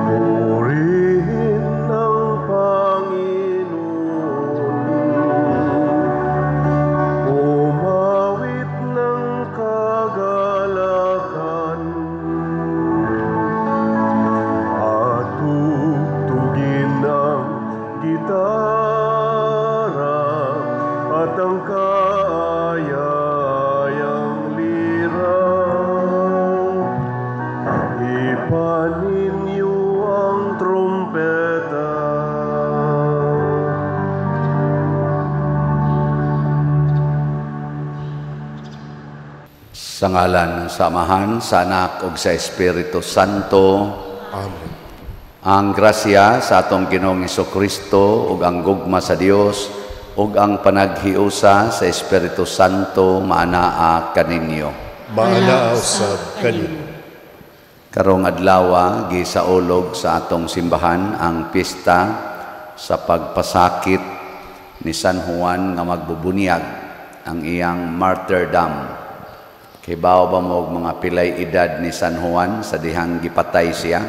Purihin ang Panginoon. Umawit ng kagalakan at tugtugin ang gitara at ang kaayayang lira. Hipan ninyo ang trumpeta. Sa ngalan ng Samahan, sa Anak ug sa Espiritu Santo. Amen. Ang grasya sa atong Ginoong Hesukristo ug ang gugma sa Dios ug ang panaghiusa sa Espiritu Santo maanaa kaninyo. Maanaa usab kanimo. Karong adlaw gisaulog sa atong simbahan ang pista sa pagpasakit ni San Juan nga magbubunyag, ang iyang martyrdom. Kibaw ba mo og mga pilay edad ni San Juan sa dihang gipatay siya?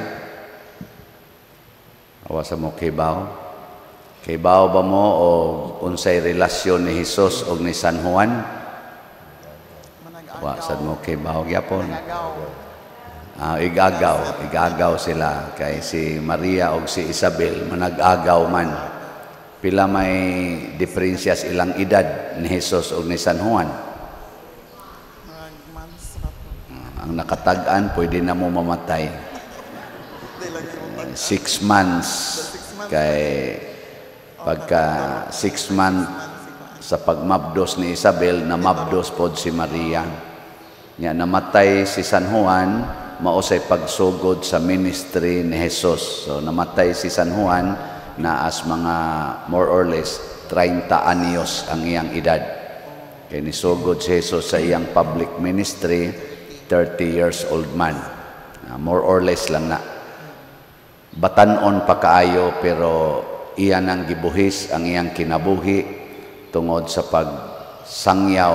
Awa sa mo kibaw? Kibaw ba mo og unsay relasyon ni Hesus og ni San Juan? Wa sad mo kibaw gyapon. Igagaw sila kay si Maria og si Isabel manag-agaw man. Pila may diferensya sa ilang edad ni Hesus og ni San Juan? Ang nakatag-an pwede na mo mamatay. 6 months kay pagka 6 months sa pagmabdos ni Isabel, namabdos pod si Maria. Nya namatay si San Juan mao say pagsugod sa ministry ni Jesus. So namatay si San Juan na as mga more or less 30 anyos ang iyang edad. Kay nisugod si Jesus sa iyang public ministry 30 years old man. More or less lang na. Batanon pa kaayo pero iya nang gibuhis ang iyang kinabuhi tungod sa pagsangyaw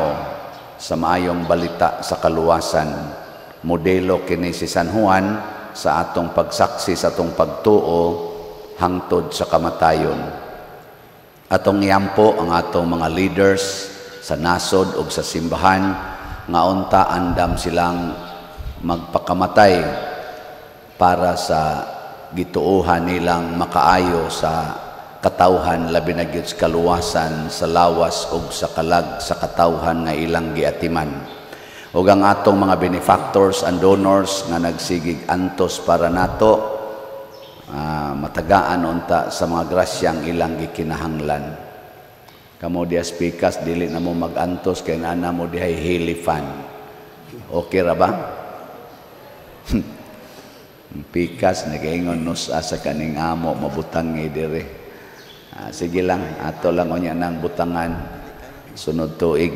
sa maayong balita sa kaluwasan. Modelo kini si San Juan sa atong pagsaksi sa atong pagtuo hangtod sa kamatayon. Atong iampo ang atong mga leaders sa nasod ug sa simbahan nga unta andam silang magpakamatay para sa gituohan nilang makaayo sa katawhan, labi na gyud sa kaluwasan sa lawas ug sa kalag sa katawhan nga ilang giatiman. Ug ang atong mga benefactors and donors nga nagsigig antos para nato, matagaan unta sa mga grasyang ilang gikinahanglan. Kamo diha speakers, dili na mo mag-antos kay naa na mo dihay hilifan. Okay ra ba? Pikas nagaingon nos asa kaning amo mabutang ni dire. Sige lang, ato lang unya nang butangan sunod tuig.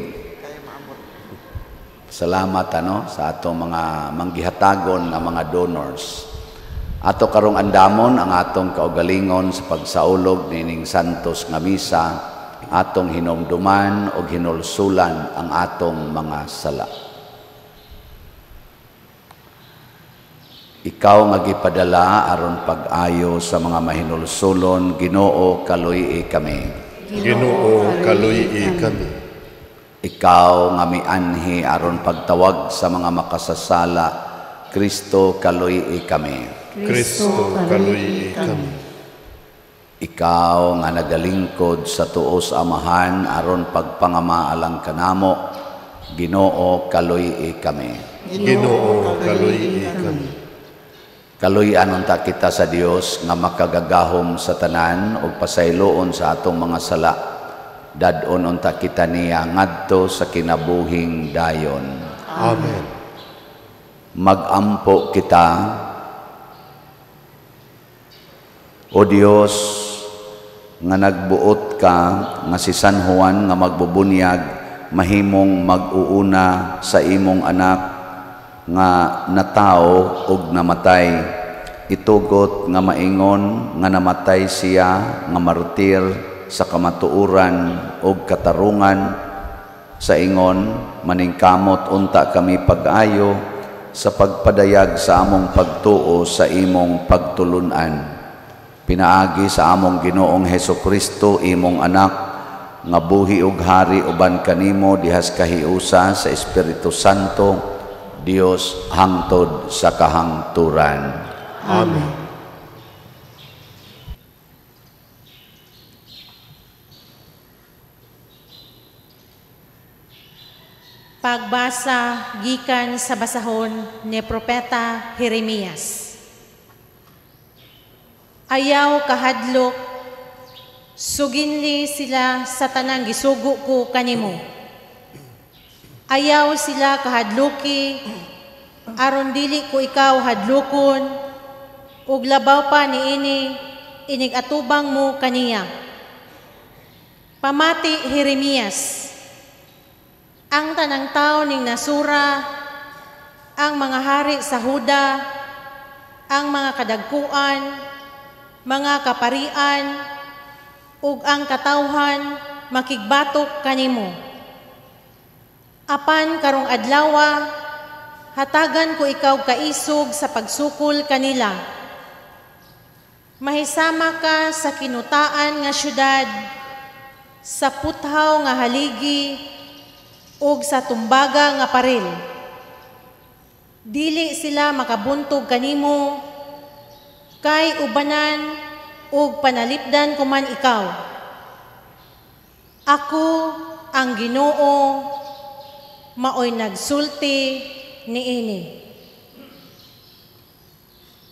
Salamat ano sa atong mga manggihatagon nga mga donors. Ato karong andamon ang atong kaugalingon sa pagsaulog nining santos nga misa, atong hinumduman og hinulsulan ang atong mga sala. Ikaw nga gipadala aron pag-ayo sa mga mahinulsulon, Ginoo, kaluy-i kami. Ginoo, kaluy-i kami. Ikaw nga mianhi aron pagtawag sa mga makasasala, Kristo, kaluy-i kami. Kristo, kaluy-i kami. Ikaw nga nagalingkod sa tuos Amahan aron pagpangama alang kanamo, Ginoo, kaluy-i kami. Ginoo, kaluy-i kami. Kaluy-an unta kita sa Dios nga makagagahom sa tanan ug pasayloon sa atong mga sala. Dad-on unta kita niya ngadto sa kinabuhing dayon. Amen. Magampo kita. O Dios nga nagbuot ka nga si San Juan nga magbubunyag mahimong mag-uuna sa imong anak nga natao og namatay, itugot nga maingon nga namatay siya nga martir sa kamatuoran og katarungan Sa ingon, maningkamot unta kami pag-ayo sa pagpadayag sa among pagtuo sa imong pagtulunan. Pinaagi sa among Ginoong Hesukristo, imong anak, nga buhi ug hari uban kanimo dihas kahiusa sa Espiritu Santo, Dios hangtod sa kahangturan. Amen. Pagbasa gikan sa basahon ni Propeta Jeremias. Ayaw kahadlok, suginli sila sa tanang gisugo ko kanimo. Ayaw sila kahadluki, aron dili ko ikaw hadlukon, ug labaw pa niini inig atubang mo kaniya. Pamati Jeremias, ang tanang tao ning nasura, ang mga hari sa Huda, ang mga kadagkuan, mga kaparian, ug ang katawhan makigbatok kanimo. Apan karong adlawa, hatagan ko ikaw kaisog sa pagsukol kanila. Mahisama ka sa kinutaan nga syudad, sa puthaw nga haligi, ug sa tumbaga nga paril. Dili sila makabuntog kanimo, kay ubanan ug panalipdan ko man ikaw. Ako ang Ginoo, maoy nagsulti niini.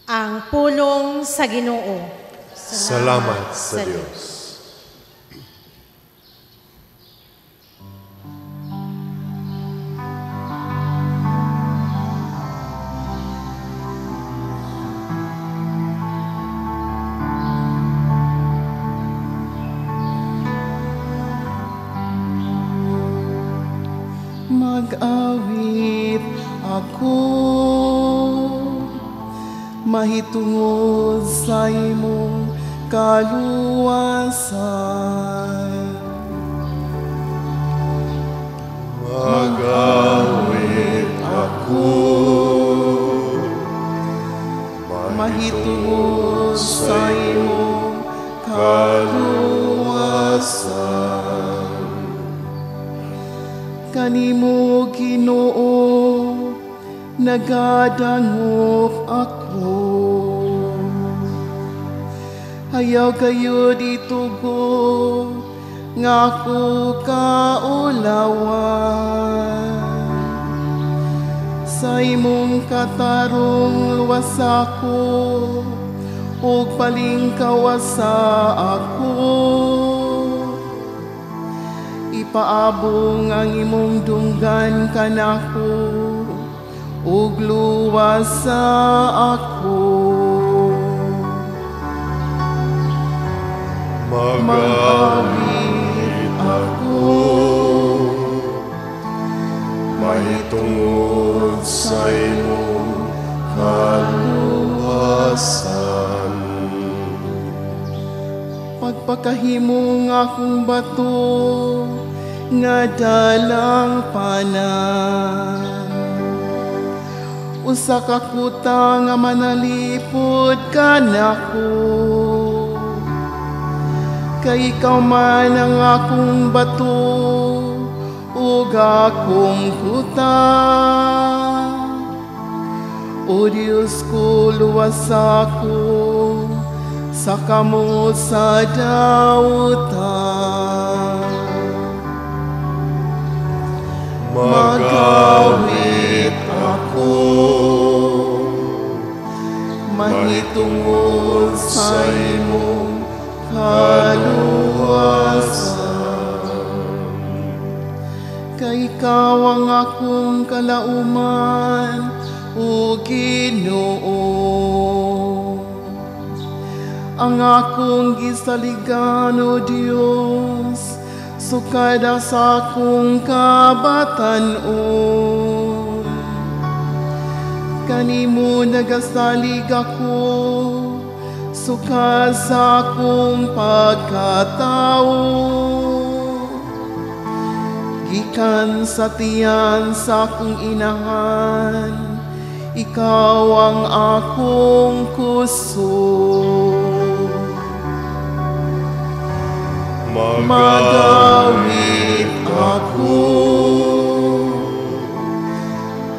Ang pulong sa Ginoo. Salamat sa Dios. Mag-awit ako mahitungod sa imong kaluwasan. Mag-awit ako mahitungod sa imong kaluwasan. Kanimo Ginoo nagadangop ako. Ayaw kayo ditugo nga ako kaulawan. Sa imong katarong luwas ako ug palingkawasa ako. Ipaabong ang imong dunggan kanako ug luwasa ako. Mag-awit ako mahitungod sa imong kaluwasan. Pagpakahimong akong bato nga dalang panan, usa ka kuta nga manalipod kanako. Kay ikaw man ang akong bato ug akong kuta. O Diyos ko, luwas ako sa kamot sa dautan. Mag-awit ako mahitungod sa imong kaluwasan. Kay ikaw ang akong kalauman, o Ginoo, ang akong gisaligan, o Dios, sukada sa akong kabatan-on. Kanimo nagasalig ako, sukad sa akong pagkatao. Gikan sa tiyan sa akong inahan, ikaw ang akong kusog. Magawit ako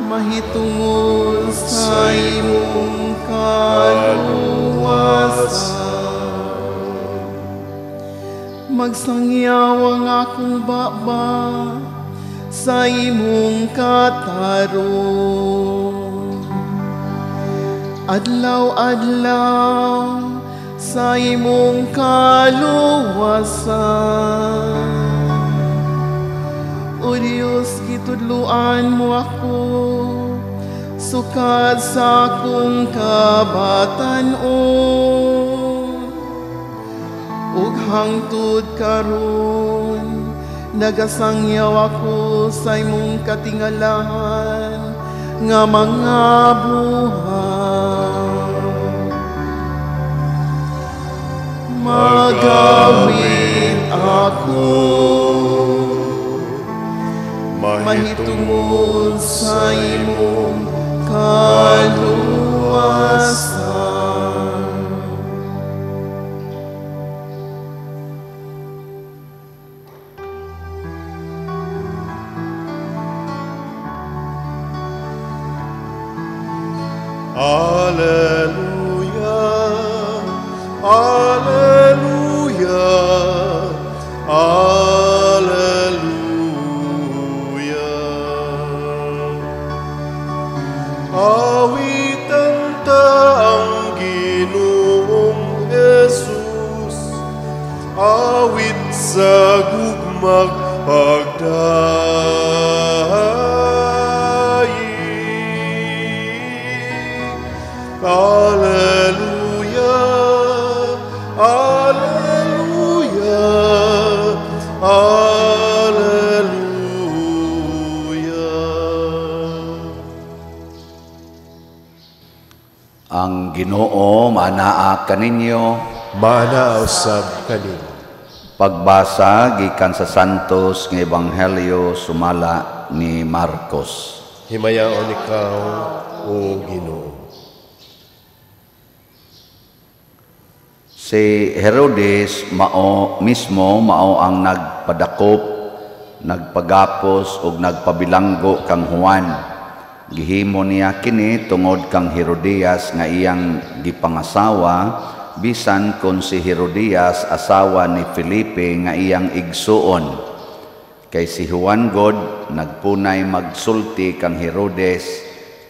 mahitungod sa imong kaluwasan. Magsangyaw ang akong baba sa imong katarong. Adlaw-adlaw sa imong kaluwasan. O Diyos, gitudluan mo ako sukad sa akong kabatan-on ug hangtod karon nagasangyaw ako sa imong katingalahan nga mga buhat. Magawit ako mahitungod sa imong kaluwasan. Alleluia, alleluia, alleluia. Awitan ta ang Ginoong Jesus, awit sa gugmag pagdaig. Alleluia, alleluia, alleluia. Ang Ginoo manaa kaninyo. Maanaa usab kanimo. Pagbasa gikan sa Santos nga Ebanghelyo sumala ni Marcos. Himayaon ikaw, o Ginoo. Si Herodes mao mismo mao ang nagpadakop, nagpagapos ug nagpabilanggo kang Juan. Gihimo niya kini tungod kang Herodias nga iyang gipangasawa, bisan kon si Herodias asawa ni Felipe nga iyang igsuon. Kay si Juan god nagpunay magsulti kang Herodes,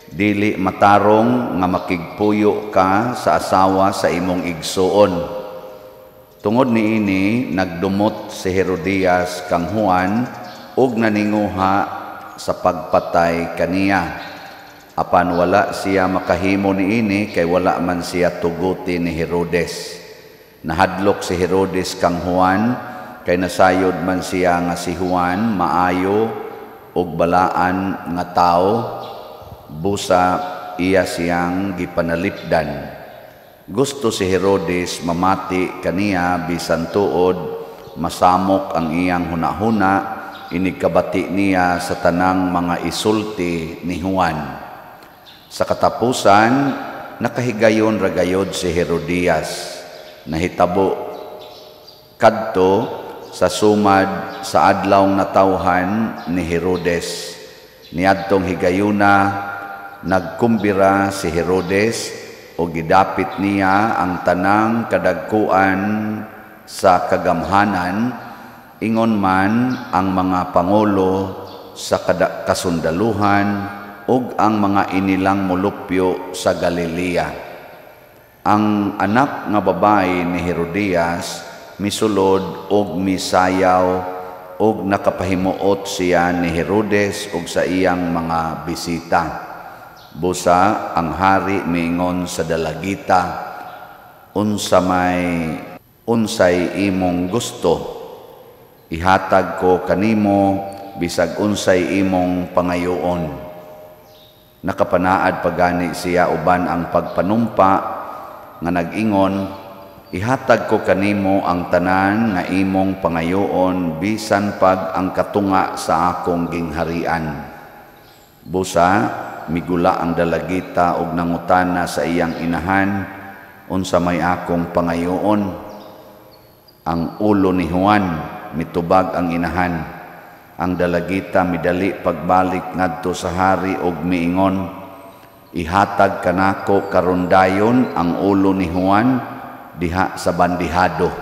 dili matarong nga makigpuyo ka sa asawa sa imong igsuon. Tungod niini nagdumot si Herodias kang Juan ug naninguha sa pagpatay kaniya. Apan wala siya makahimo niini kay wala man siya tuguti ni Herodes. Nahadlok si Herodes kang Juan kay nasayod man siya nga si Juan maayo ug balaan nga tawo, busa iya siyang gipanalipdan. Gusto si Herodes mamati kaniya bisan tuod masamok ang iyang hunahuna, inigkabati niya sa tanang mga isulti ni Juan. Sa katapusan, nakahigayon ragayod si Herodias. Nahitabo kadto sa sumad sa adlawng natawhan ni Herodes. Niadtong higayuna, nagkumbira si Herodes o gidapit niya ang tanang kadagkuan sa kagamhanan, ingon man ang mga pangulo sa kasundaluhan ug ang mga inilang molupyo sa Galilea. Ang anak nga babae ni Herodias misulod og misayaw ug nakapahimuot siya ni Herodes ug sa iyang mga bisita. Busa ang hari miingon sa dalagita, unsa may unsay imong gusto, ihatag ko kanimo bisag unsay imong pangayoon. Nakapanaad pagani siya uban ang pagpanumpa nga nag-ingon, Ihatag ko kanimo ang tanan nga imong pangayoon bisan pag ang katunga sa akong gingharian. Busa migula ang dalagita og nangutana sa iyang inahan, unsa may akong pangayoon? Ang ulo ni Juan, mitubag ang inahan. Ang dalagita midali pagbalik ngadto sa hari og miingon, ihatag kanako karon dayon ang ulo ni Juan diha sa bandihado.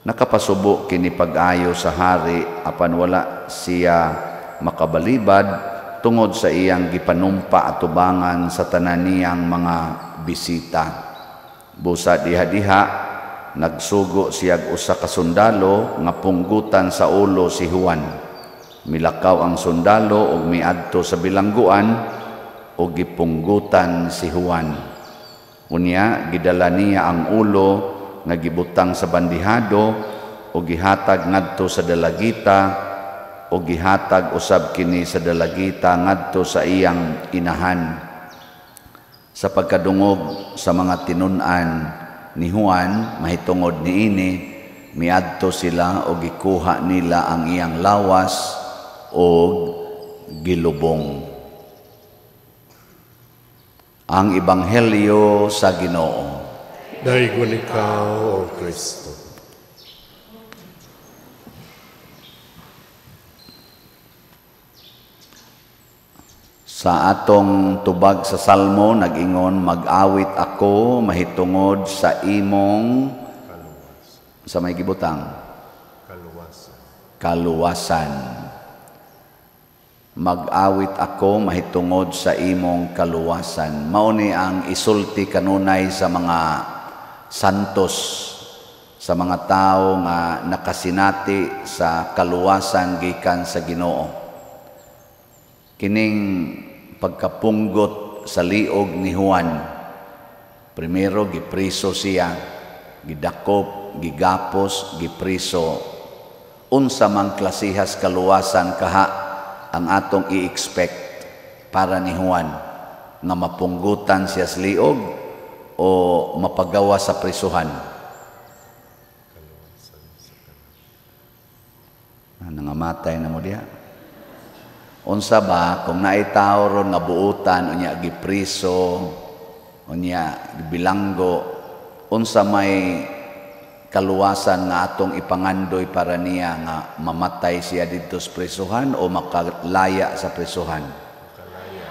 Nakapasubo kini pag-ayo sa hari apan wala siya makabalibad tungod sa iyang gipanumpa atubangan sa tanan niyang mga bisita. Busa diha-diha nagsugo siyag usa ka sundalo nga punggutan sa ulo si Juan. Milakaw ang sundalo ug miadto sa bilangguan ug gipunggutan si Juan. Unya gidala niya ang ulo nga gibutang sa bandihado ug gihatag ngadto sa dalagita ug gihatag usab kini sa dalagita ngadto sa iyang inahan. Sa pagkadungog sa mga tinun-an ni Juan mahitungod niini, miadto sila og gikuha nila ang iyang lawas og gilubong. Ang Ebanghelyo sa Ginoo. Daygon ikaw, O Kristo. Sa atong tubag sa Salmo, nag-ingon, mag-awit ako mahitungod sa imong sa may gibutang kaluwasan. Kaluwasan. Mag-awit ako mahitungod sa imong kaluwasan. Mao ni ang isulti kanunay sa mga santos, sa mga tao nga nakasinati sa kaluwasan gikan sa Ginoo. Kining pagkapunggot sa liog ni Juan, primero gipriso siya, gidakop, gigapos, gipriso. Unsa mang klasihas kaluwasan kaha ang atong i-expect para ni Juan, nga mapunggutan siya sa liog o mapagawa sa prisuhan? Nangamatay na mo diha. Unsa ba kung naay tawo ron nga buutan, unya gipriso, unya gibilanggo, unsa may kaluwasan nga atong ipangandoy para niya nga mamatay siya didto sa prisuhan o makalaya sa prisuhan? Makalaya.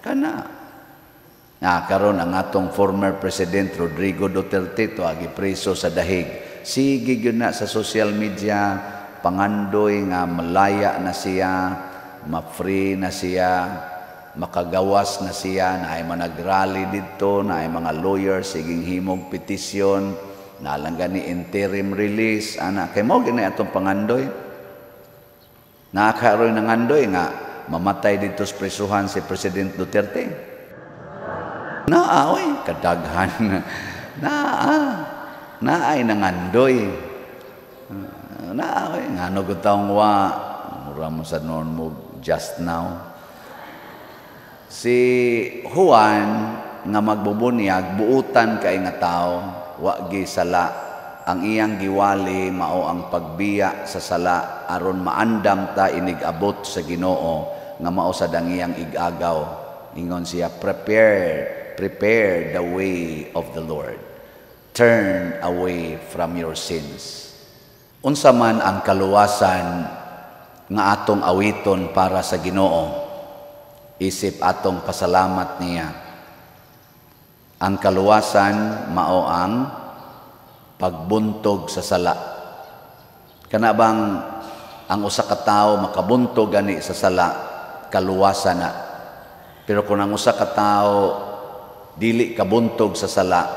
Kana. Na karon ang atong former President Rodrigo Duterte to agi priso sa Dahig. Sige gyud na sa social media pangandoy nga malaya na siya, ma-free na siya, makagawas na siya, naay mga nagrally didto, naay mga lawyers siging himog petisyon, nalang gani interim release, ana kay mao gini atong pangandoy. Naakaroy nangandoy nga mamatay didto sa prisuhan si President Duterte. Naa oy kadaghan. Naa. Naay nangandoy. Naa oy ngano gud taong wa mura mo sa noon mo just now. Si Juan nga magbubunyag buutan kay nga tawo, wa gi sala. Ang iyang giwali mao ang pagbiya sa sala aron maandam ta inig-abot sa Ginoo nga mao sad ang iyang igagaw. Ingon siya, prepare the way of the Lord. Turn away from your sins. Unsa man ang kaluwasan nga atong awiton para sa Ginoo, isip atong pasalamat niya. Ang kaluwasan mao ang pagbuntog sa sala. Kana bang ang usa ka tawo makabuntog gani sa sala, kaluwasan na. Pero kung ang usa ka tawo dili kabuntog sa sala,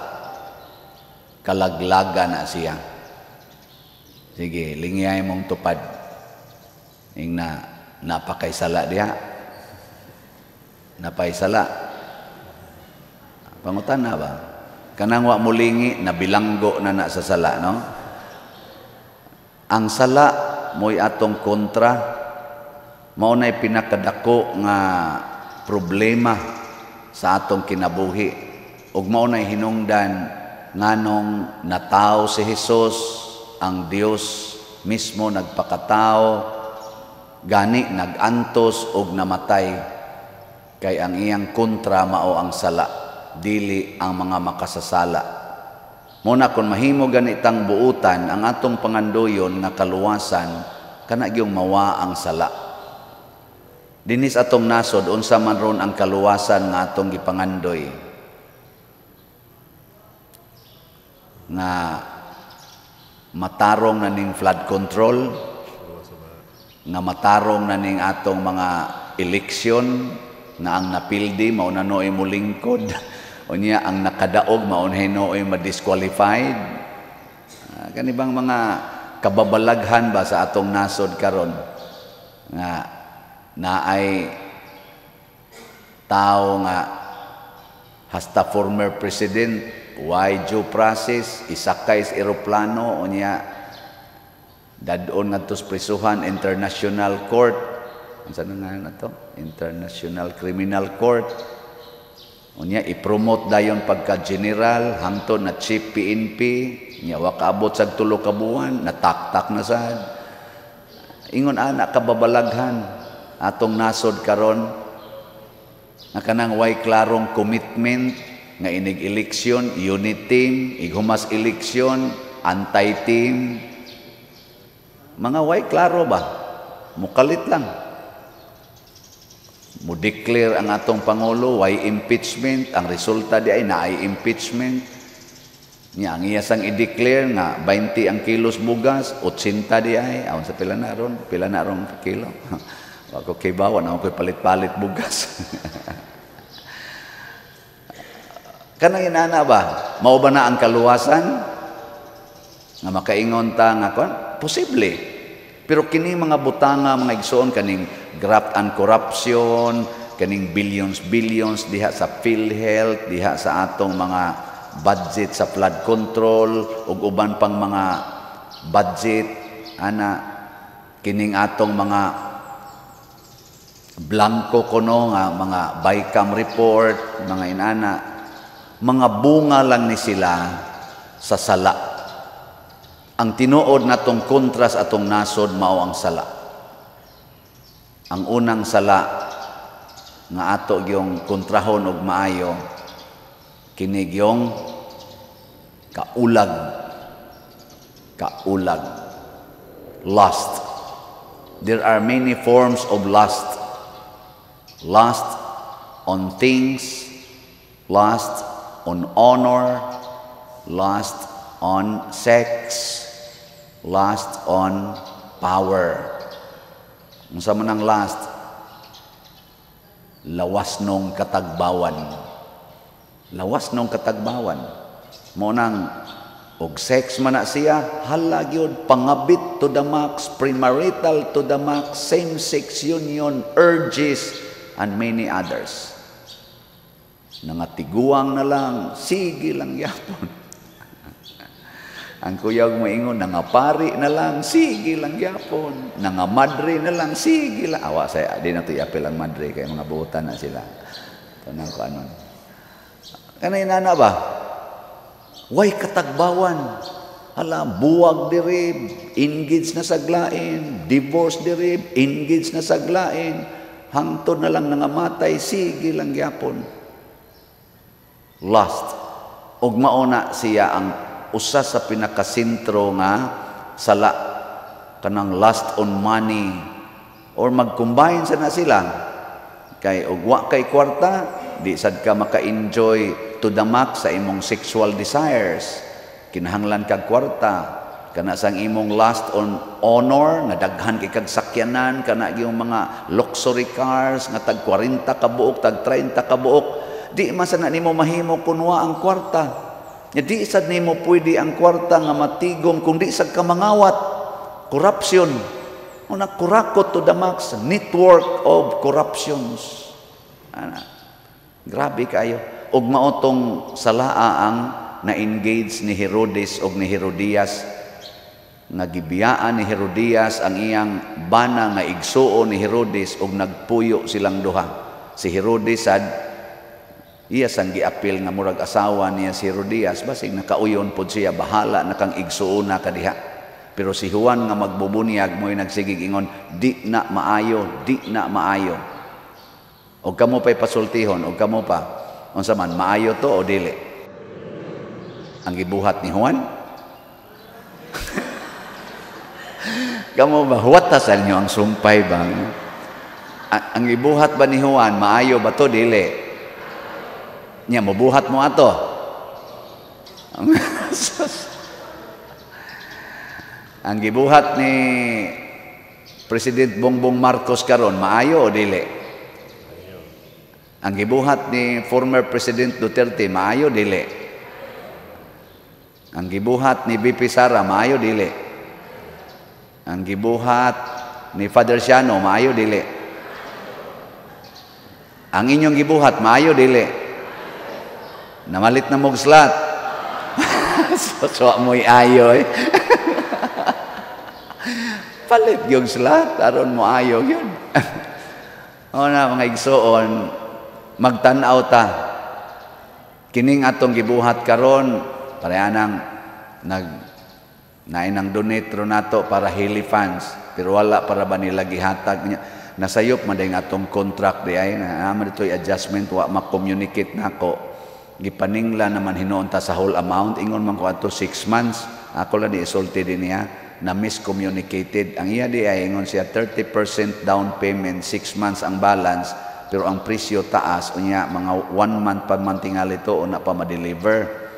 kalaglaga na siya. Sige, lingyay mong tupad. Ingna, napakaysala diha. Napaysala. Pangutan na ba? Kanang wa mulingi, nabilanggo na na sa sala, no? Ang sala mo'y atong kontra, mao na'y pinakadako nga problema sa atong kinabuhi. Ug mao na'y hinungdan Nganong nataw si Hesus, ang Dios mismo nagpakatao, gani nagantos og namatay, kay ang iyang kontra mao ang sala, dili ang mga makasasala. Muna kung mahimo ganitang buutan ang atong pangandoyon nga kaluwasan, kana gyung mawa ang sala. Dinis atong nasod, unsa man ron ang kaluwasan nga atong gipangandoy? Nga matarong na ning flood control, nga matarong na ning atong mga eleksyon, na ang napildi mao na nooy molingkod, unya ang nakadaog mao na nooy madisqualified. Kani bang mga kababalaghan ba sa atong nasod karon nga naay tao nga hasta former president why due process isakay sa eroplano, unya dadon ngadto sa prisuhan, International Court, unsa na nga na to, International Criminal Court, unya i-promote dayon pagka general hangtod na chief PNP, nya wa kaabot sa 3 ka buwan nataktak na sad. Ingon ana kababalaghan atong nasod karon nga kanang way klarong commitment nga inig eleksyon unit team, ighumas eleksyon anti-team, mga way klaro ba, mukalit lang. Mo-declare ang atong pangulo way impeachment, ang resulta di ay naay impeachment. Nya ang iya sang i-declare nga 20 ang kilos bugas, 80 di ay, aon sa pila na ron, pila na ron kilo. Wa ko kibaw, na ko palit-palit bugas. Kanang inana ba? Mao ba na ang kaluwasan? Nga makaingon ta nga kon? Posible. Pero kini mga butanga, mga igsoon, kaning graft and corruption, kaning billions billions diha sa PhilHealth, diha sa atong mga budget sa flood control ug uban pang mga budget ana, kining atong mga blanco kuno nga mga BICAM report, mga inana, mga bunga lang ni sila sa sala. Ang tinuod natong kontras atong nasod mao ang sala. Ang unang sala nga ato gyung kontrahon og maayo kini gyung kaulag. Kaulag. Lust. There are many forms of lust. Lust on things, lust on honor, lust on sex, lust on power. Unsa man ang lust? Lawas nung katagbawan. Lawas nung katagbawan. Mo nang og sex man na siya, hala gyud, pangabit to the max, premarital to the max, same-sex union, urges, and many others. Nangatiguang na lang, sige lang yapon. Ang kuyog moingon, nangapari na lang, sige lang yapon. Nangamadre na lang, sige lang. Awa saya, di na ito iapil ang madre, kaya mga buutan na sila. Tanang ko anon. Kanay nana ba? Way katagbawan. Hala, buwag diri, engage na saglain, divorce diri, engage na saglain, hangtod na lang nangamatay, sige lang gyapon. Lust. Og mauna siya ang usa sa pinakasentro nga sala, kanang lust on money, or mag-combine sa na sila. Kay og wa kay kwarta, di sad ka maka-enjoy to the max sa imong sexual desires. Kinahanglan kag kwarta, kana sang imong lust on honor, nga daghan kay kag sakyanan, kana yung mga luxury cars nga tag 40 ka buok, tag 30 ka buok, di man sad na nimo mahimo kun wa ang kwarta. Nya di sad nimo pwede ang kwarta nga matigom kung di sad ka mangawat. Corruption. Una, kurakot to the max, network of corruptions. Ana, grabe kayo. Og mao tong salaa ang na-engage ni Herodes og ni Herodias, nga gibiyaan ni Herodias ang iyang bana nga igsuon ni Herodes og nagpuyo silang duha. Si Herodes sad Iya sang giapil nga murag asawa niya si Herodias, basig nakauyon pod siya, bahala na kang igsuona ka diha. Pero si Juan nga magbubunyag mo'y nagsigig ingon, di na maayo, di na maayo. Og kamo pa'y pasultihon, og kamo pa, unsa man, maayo to o dili? Ang gibuhat ni Juan? Kamo ba, huwatasan niyo ang sumpay ba? Ang gibuhat ba ni Juan, maayo ba to, dili? Nya, mabuhat mo ato. Ang gibuhat ni President Bongbong Marcos karon, maayo o dili? Ang gibuhat ni former President Duterte, maayo dili? Ang gibuhat ni BP Sara, maayo dili? Ang gibuhat ni Father Siano, maayo dili? Ang inyong gibuhat, maayo dili? Namalit na mong slat. So mo'y ayo eh. Palit yung slat, aron mo ayo yun. O na mga igsoon, magtan-aw ta. Kining atong gibuhat karon, pareha nang nainang donate ro nato para Heli funds, pero wala para ba nila gihatag niya. Nasayop man dayong atong contract di ay na man dito'y adjustment, wa ma-communicate nako. Gipaningla naman hinuon ta sa whole amount, ingon man ko ato 6 months. Ako lang isulti din niya na miscommunicated. Ang iya di ay ingon siya 30% down payment, 6 months ang balance, pero ang presyo taas, unya mga 1 month pa man tingali to una pa ma-deliver.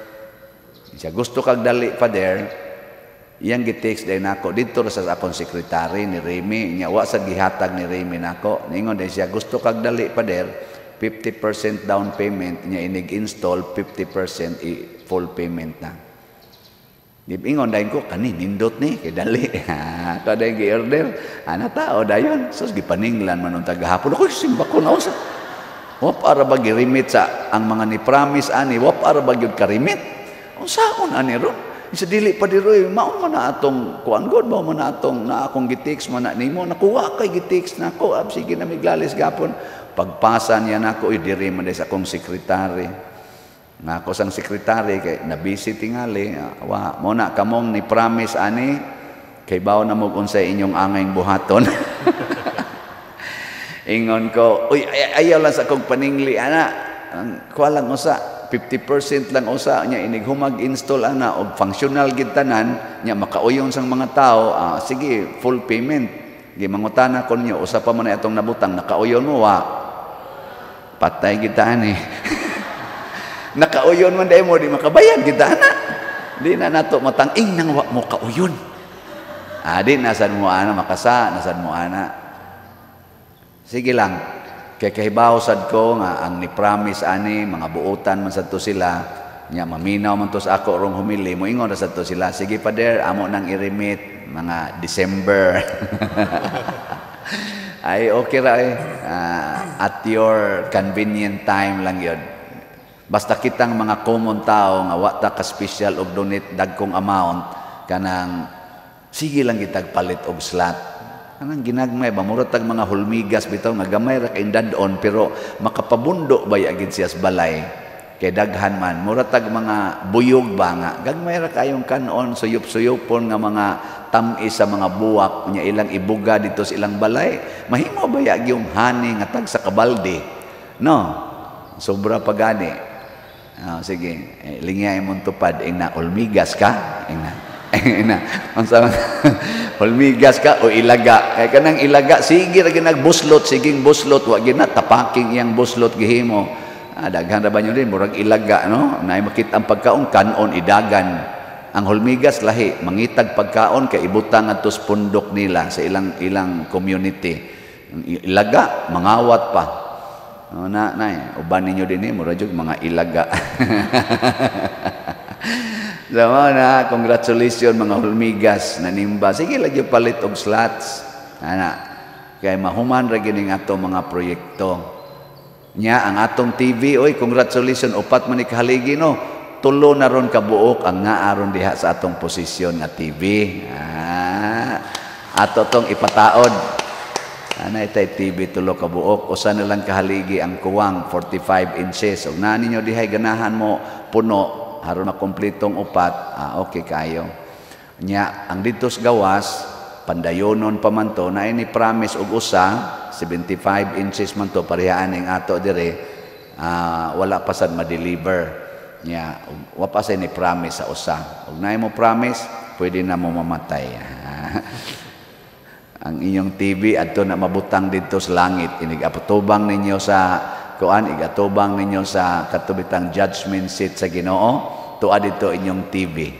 Siya gusto kag dali pa there, iyang gi-text day nako didto ra sa akong sekretary ni Remy, nya wa sad gihatag ni Remy nako. Ningon day siya gusto kag dali pa there, 50% down payment niya inig-install, 50% i full payment na. Ingon dayon ko kani nindot ni kay dali. Ako dayon gi-order. Ana tao dayon. Sus gipaninglan man unta gahapon. Ako simba ko na usa. Wa para ba gi-remit sa ang mga ni promise ani, wa para ba gyud ka-remit? Unsaon ani ron? Isa dili pa diroy, mao man na atong kuan god, mao man na atong na akong gi-text man na nimo, nakuha kay gi-text nako, ab sige na miglalis gapon. Pagpasa niya nako, uy diri man sa akong sekretary. Nga ako sang sekretary kay na busy tingali, wa mo na kamong ni promise ani kay bawo na mo unsay inyong angay buhaton. Ingon ko, uy ayaw lang sa akong paningli ana. Ang kuha lang usa 50% lang usa nya inig humag install ana og functional gid tanan nya makauyon sang mga tao, sige full payment. Gimangutana ko ninyo usa pa man atong nabutang nakauyon mo wa. Patay kita ani. Nakauyon man dai mo di makabayad kita ana. Di na nato matang-ing nang wa mo kauyon. Di nasan mo ana makasa, nasan mo ana. Sige lang. Kay kahibaw sad ko nga ang ni-promise ani mga buotan man sad to sila nya maminaw man to sa ako rong humili moingon ra sad to sila, sige pader amo nang i-remit mga December. Ay okay ra eh. At your convenient time lang yun. Basta kitang mga common tao nga wa ta ka special og donate dagkong amount kanang sige lang kitag palit og slot. Anang ginagmay ba murag tag mga hulmigas bitaw nga gamay ra kay dad-on pero makapabundo ba agid siya sa balay kay daghan man murag tag mga buyog ba nga gagmay ra kayong kanon suyop-suyopon nga mga tam-is sa mga buwak nya ilang ibuga dito sa ilang balay mahimo ba yung honey nga tag sa kabalde no sobra pa gani. Sige lingya imong tupad ing na hulmigas ka ing na ina unsa hulmigas ka o ilaga kay kanang ilaga sige ra ginagbuslot siging buslot wa gina tapaking iyang buslot gihimo. Daghan ra ba nyo din murag ilaga no naay makita ang pagkaon kanon idagan. Ang hulmigas lahi mangitag pagkaon kay ibutang adto sa pundok nila sa ilang community. Ilaga mangawat pa no, na nay uban ninyo dinhi murag jud mga ilaga. So, na, congratulations mga hulmigas nanimba. Sige lagi palit og slots. Ana, kay mahuman ra gining ato mga proyekto. Nya ang atong TV, oy congratulations upat man ni kahaligi no. Tulo na ron kabuok ang naaron diha sa atong posisyon nga TV. Ato tong ipataod. Ana itay TV tulo ka buok, usa na lang kahaligi ang kuwang, 45 inches. Ug naa ninyo dihay ganahan mo puno aron makumpletong upat, okay kayo. Nya ang didto sa gawas pandayonon pa man to, na ini promise og usa 75 inches man to, pareha aning ato dire, wala pa sad ma-deliver. Nya wa pa sad ni promise sa usa. Ug naay mo promise, pwede na mo mamatay. Ang inyong TV adto na mabutang didto sa langit, inig apatubang ninyo sa kuan, igatubang ninyo sa katubitang judgment seat sa Ginoo, tuwa didto inyong TV.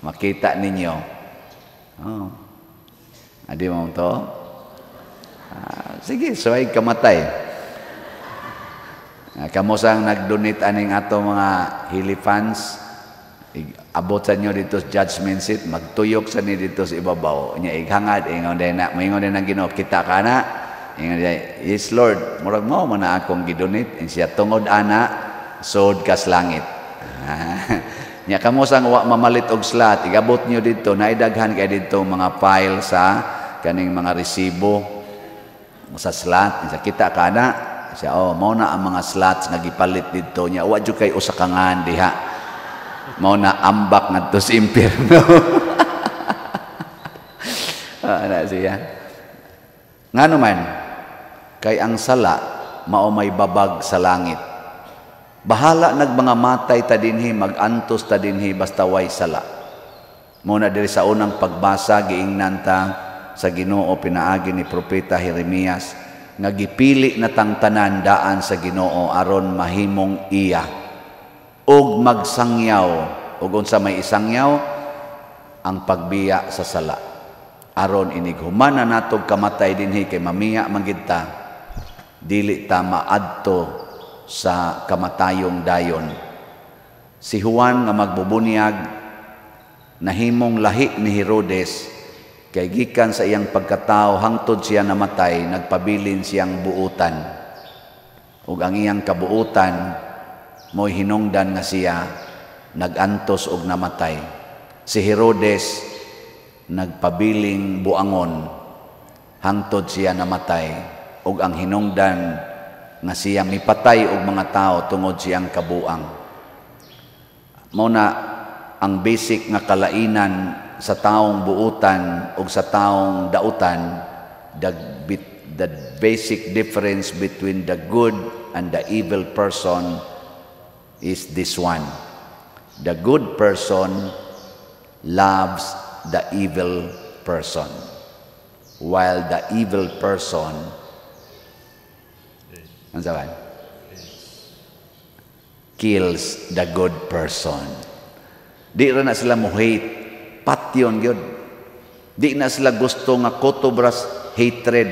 Makita ninyo. Oh. Adi mo to? Sige, so ay kamatay. Kamo sang nag-donate aning ato mga Hili fans, abot sa inyo dito sa judgment seat, magtuyok sa ni dito sa ibabaw. Nya ighangad, ingon din na, moingon din ang Ginoo, kita ka na. Ingon din, yes Lord, murag mo man na akong gidonate. Siya tungod ana, sod kas langit. Nya kamo sang wa mamalit og slot, igabot niyo dito, naidaghan kay dito mga file sa kaning mga resibo sa slot. Siya kita ka na. Siya, oh, mao na ang mga slots nga gipalit dito. Nya wa jud kay usa ka ngan diha. Mao na ambak ngadto sa impierno. Ana siya. Ngano man, kay ang sala mao may babag sa langit. Bahala nag mga matay ta dinhi, magantos ta dinhi basta way sala. Mao na diri sa unang pagbasa giingnan ta sa Ginoo pinaagi ni propeta Jeremias nga gipili na tang tanan daan sa Ginoo aron mahimong iya og magsangyaw og unsa may isangyaw ang pagbiya sa sala aron inig humana natog kamatay dinhi kay mamiya man gid ta, dili ta maadto sa kamatayong dayon. Si Juan nga magbubunyag nahimong lahi ni Herodes kay gikan sa iyang pagkatao hangtod siya namatay, nagpabilin siyang buutan. Ug ang iyang kabuutan mo'y hinungdan nga siya nagantos og namatay. Si Herodes nagpabiling buangon hangtod siya namatay, ug ang hinungdan nga siya mipatay og mga tao tungod siyang kabuang. Mao na ang basic nga kalainan sa taong buutan o sa taong dautan, the basic difference between the good and the evil person is this one. The good person loves the evil person, while the evil person kills the good person. Di ra na sila mo hate, patyon gyud. Di na sila gusto nga kotobras hatred.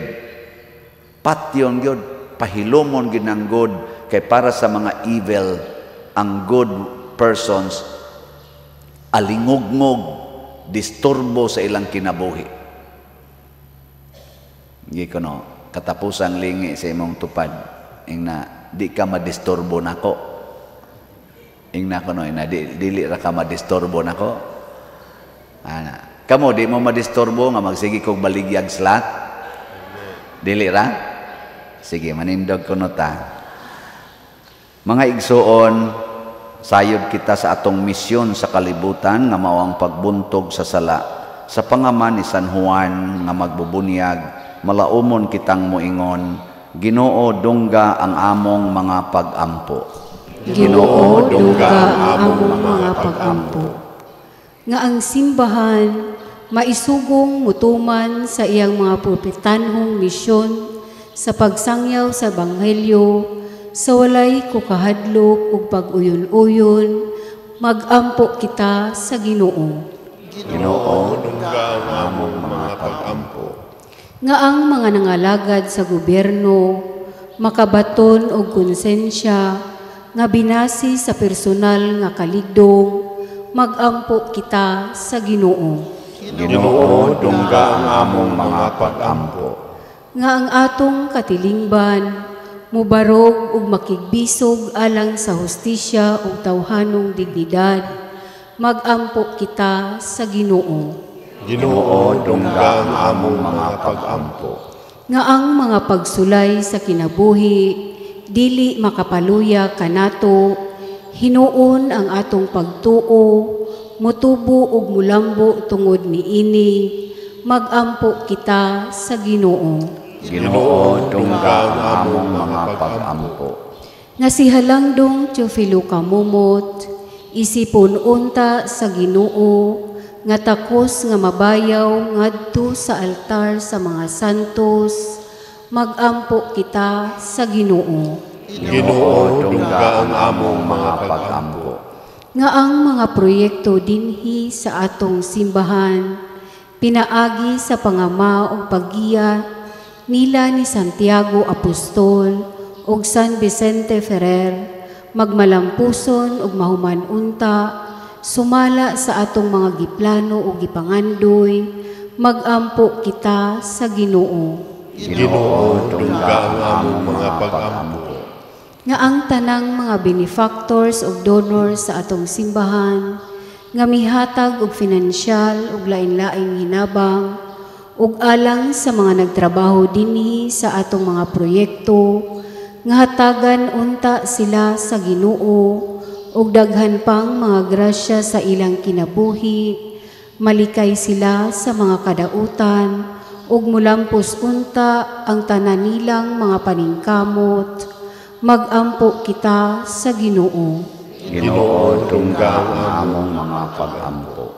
Patyon gyud, pahilomon gyud ang good kay para sa mga evil ang good persons alingugngog, disturbo sa ilang kinabuhi. Hindi ko no, katapusang lingi sa imong tupad, ingna di ka madisturbo nako. Ingna ko no, ingna dili ra ka madisturbo nako. Ana, kamo di mo madisturbo nga magsige kog baligyag slot? Dili ra? Sige, manindog ko no ta. Mga igsuon, sayod kita sa atong misyon sa kalibutan nga mao ang pagbuntog sa sala. Sa pangaman ni San Juan nga magbubunyag, malaumon kitang moingon, Ginoo, dungga ang among mga pag-ampo. Ginoo, dungga ang among mga pag-ampo. Nga ang simbahan maisugong mutuman sa iyang mga propetanhong misyon sa pagsangyaw sa Ebanghelyo, sa walay kukahadlok ug pag-uyon-uyon, magampo kita sa Ginoo. Ginoo, dungga ang among mga pag-ampo. Nga ang mga nangalagad sa gobyerno makabaton og konsensya nga binasi sa personal nga kaligdong, magampo kita sa Ginoo. Ginoo, dungga ang among mga pag-ampo. Nga ang atong katilingban mubarog ug makigbisog alang sa hustisya ug tawhanong dignidad, magampo kita sa Ginoo. Ginoo, dungga ang among mga pag-ampo. Nga ang mga pagsulay sa kinabuhi dili makapaluya kanato, hinuon ang atong pagtuo, motubo ug mulambo tungod niini, magampo kita sa Ginoo. Ginoo, dungga ang among mga pag-ampo. Nga si Halangdong Teofilo Camomot, isipon unta sa Ginoo, nga takos nga mabayaw ngadto sa altar sa mga santos, magampo kita sa Ginoo. Ginoo, dungga ang among mga pag-ampo. Nga ang mga proyekto dinhi sa atong simbahan, pinaagi sa pangama o paggiya nila ni Santiago Apostol ug San Vicente Ferrer, magmalampuson ug mahuman unta, sumala sa atong mga giplano o gipangandoy, magampo kita sa Ginoo. Ginoo, dungga ang among mga pag-ampo. Nga ang tanang mga benefactors ug donors sa atong simbahan, nga mihatag og finansyal ug lain-laing hinabang, ug alang sa mga nagtrabaho dinhi sa atong mga proyekto, nga hatagan unta sila sa Ginoo ug daghan pang mga grasya sa ilang kinabuhi, malikay sila sa mga kadautan ug mulampos unta ang tanan nilang mga paningkamot, magampo kita sa Ginoo. Ginoo, dungga ang among mga pag-ampo.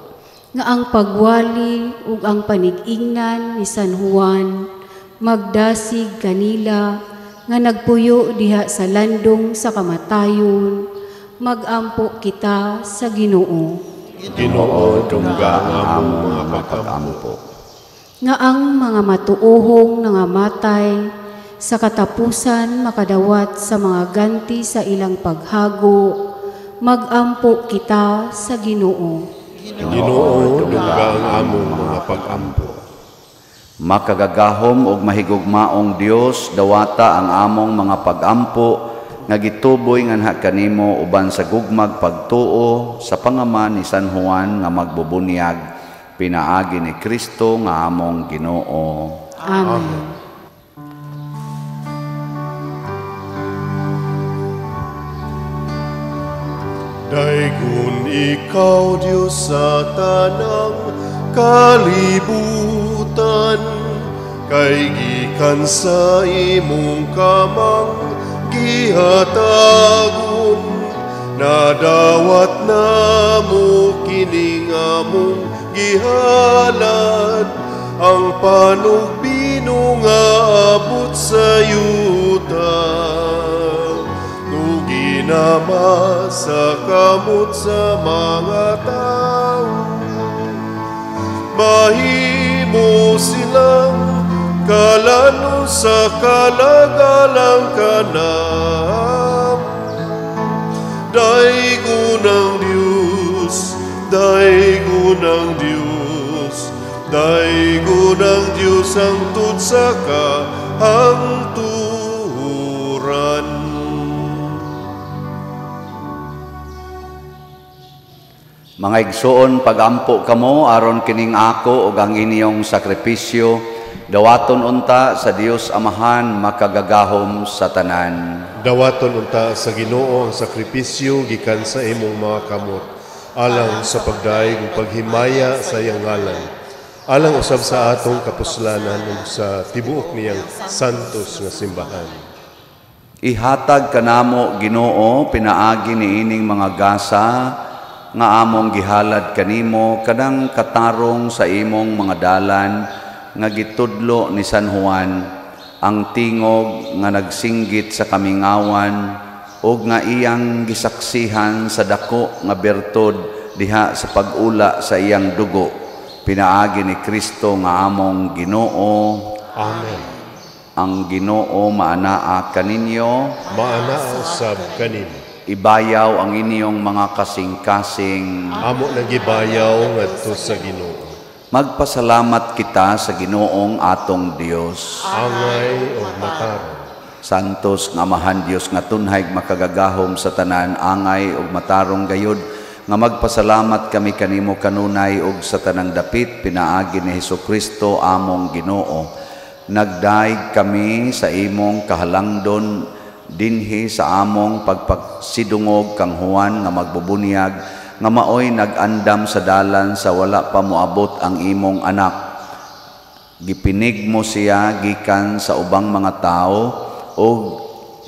Nga ang pagwali ug ang panig-ingnan ni San Juan magdasig kanila nga nagpuyo diha sa landong sa kamatayon, magampo kita sa Ginoo. Ginoo, dungga ang among mga pag-ampo. Nga ang mga matuohong nangamatay sa katapusan makadawat sa mga ganti sa ilang paghago, magampo kita sa Ginoo. Ginoo, dungga ang among mga pag-ampo. Makagagahom og mahigugmaong Dios, dawata ang among mga pag-ampo nga gituboy nganha kanimo uban sa gugmag pagtuo sa pangama ni San Juan nga magbubunyag, pinaagi ni Kristo nga among Ginoo. Amen. Daygon ikaw, Diyos, sa tanang kalibutan, kay gikan sa imong kamang gihatagon, nadawat namo kining among gihalad, ang panugbino nga abot sa yuta. Ginama sa kamot sa mga tao, mahimo silang kalano sa kalagalang kanam. Daygon ang Diyos, daygon ang Diyos, daygon ang Diyos ang tud sa kahangturan. Mga igsoon, pagampo kamo aron kining ako ug ang inyong sakripisyo dawaton unta sa Dios Amahan makagagahom sa tanan. Dawaton unta sa Ginoo ang sakripisyo gikan sa imong mga kamot, alang sa pagdaig ug paghimaya sa iyang ngalan, alang usab sa atong kapuslanan ug sa tibuok niyang santos nga simbahan. Ihatag kanamo Ginoo pinaagi niining mga gasa nga among gihalad kanimo kanang katarong sa imong mga dalan nga gitudlo ni San Juan, ang tingog nga nagsinggit sa kamingawan ug nga iyang gisaksihan sa dako nga bertod diha sa pag-ula sa iyang dugo, pinaagi ni Kristo nga among Ginoo. Amen. Ang Ginoo maanaa kaninyo, maanaa usab kanimo. Ibayaw ang inyong mga kasing-kasing. Amo nagibayaw ngadto sa Ginoo. Magpasalamat kita sa Ginoong atong Dios. Angay og matarong. Santos nga Amahan Dios nga tunhay makagagahom sa tanan, angay og matarong gayod nga magpasalamat kami kanimo kanunay og sa tanang dapit pinaagi ni Hesukristo among Ginoo. Nagdaig kami sa imong kahalangdon dinhi sa among pagpagsidungog kang Juan nga magbubunyag nga maoy nag-andam sa dalan sa wala pa moabot ang imong anak. Gipinig mo siya gikan sa ubang mga tao ug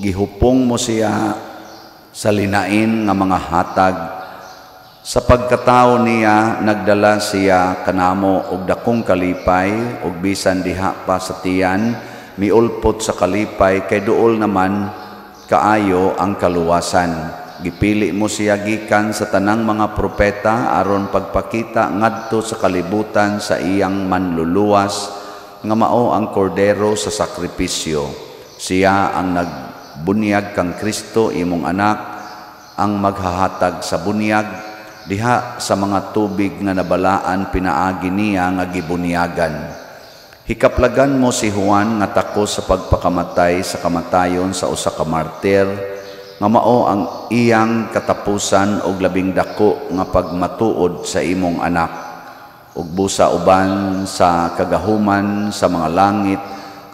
gihupong mo siya sa linain nga mga hatag. Sa pagkatao niya nagdala siya kanamo og dakong kalipay ug bisan diha pa sa tiyan miulpot sa kalipay kay duol naman kaayo ang kaluwasan. Gipili mo siya gikan sa tanang mga propeta aron pagpakita ngadto sa kalibutan sa iyang manluluwas nga mao ang kordero sa sakripisyo. Siya ang nagbunyag kang Kristo imong anak, ang maghahatag sa bunyag diha sa mga tubig nga nabalaan pinaagi niya nga gibunyagan. Hikaplagan mo si Juan nga takos sa pagpakamatay sa kamatayon sa usa ka martir nga mao ang iyang katapusan og labing dako nga pagmatuod sa imong anak. Ug busa uban sa kagahuman sa mga langit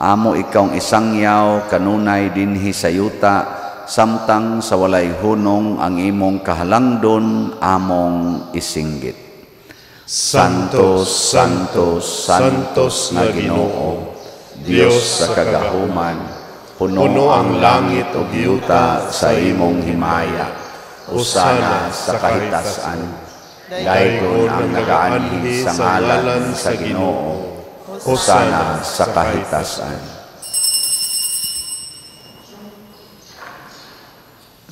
amo ikawng isangyaw kanunay dinhi sa yuta samtang sa walay hunong ang imong kahalangdon among isinggit. Santo, Santo, Santos nga Ginoo, Dios sa kagahuman, puno ang langit ug yuta sa imong himaya. Usana sa kahitasan. Daygon ang nagaanhi sa ngalan sa Ginoo. Hosana sa kahitasan.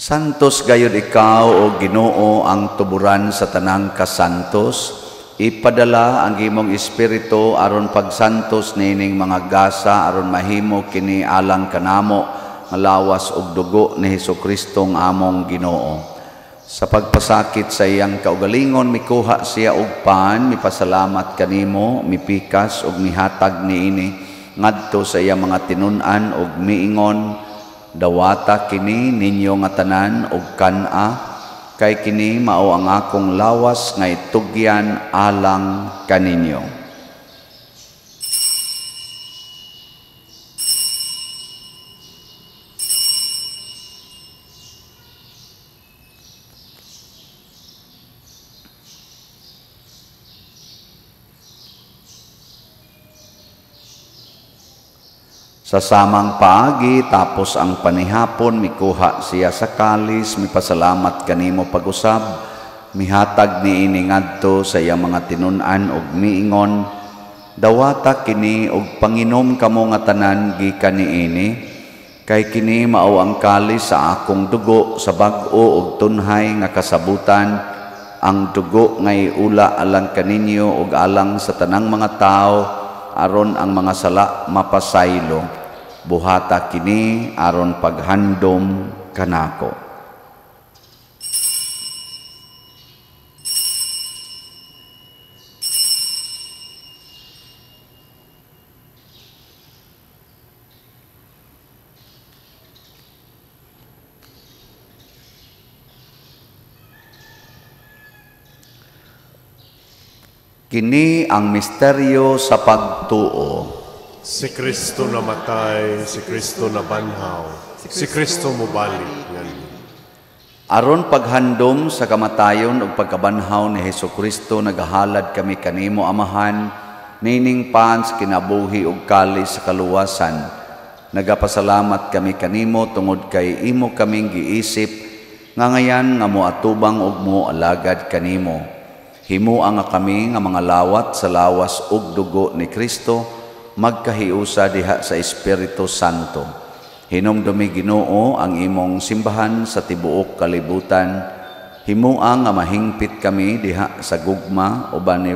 Santos gayud ikaw o Ginoo ang tuburan sa tanang kasantos. Ipadala ang imong espiritu aron pagsantos nining mga gasa aron mahimo kini alang kanamo nga lawas ug dugo ni Hesukristo nga among Ginoo. Sa pagpasakit sa iyang kaugalingon mikuha siya og pan, mipasalamat kanimo, mipikas ug mihatag niini ngadto sa iyang mga tinun-an ug miingon, dawata kini ninyo nga tanan og kan-a, kay kini mao ang akong lawas nga itugyan alang kaninyo. Sa samang paagi, tapos ang panihapon, mikuha siya sa kalis, mipasalamat kanimo pag-usab, mihatag niini ngadto sa iyang mga tinun-an ug miingon, dawata kini og panginom kamo nga tanan gikan niini, kay kini mao ang kalis sa akong dugo sa bag-o ug tunhay nga kasabutan, ang dugo nga iula alang kaninyo ug alang sa tanang mga tawo, aron ang mga sala mapasaylo. Buhata kini aron paghandom kanako. Kini ang misteryo sa pagtuo. Si Kristo namatay, si Kristo nabanhaw, si Kristo mubalik. Aron paghandom sa kamatayon ug pagkabanhaw ni Hesukristo, nagahalad kami kanimo Amahan, nining pan sa kinabuhi ug kalis sa kaluwasan. Nagapasalamat kami kanimo tungod kay imo kaming giisip nga ngayan nga moatubang ug moalagad kanimo. Himua nga kami nga mga lawat sa lawas ug dugo ni Kristo, magkahiusa diha sa Espiritu Santo. Hinumdumi Ginoo ang imong simbahan sa tibuok kalibutan. Himua nga mahingpit kami diha sa gugma uban ni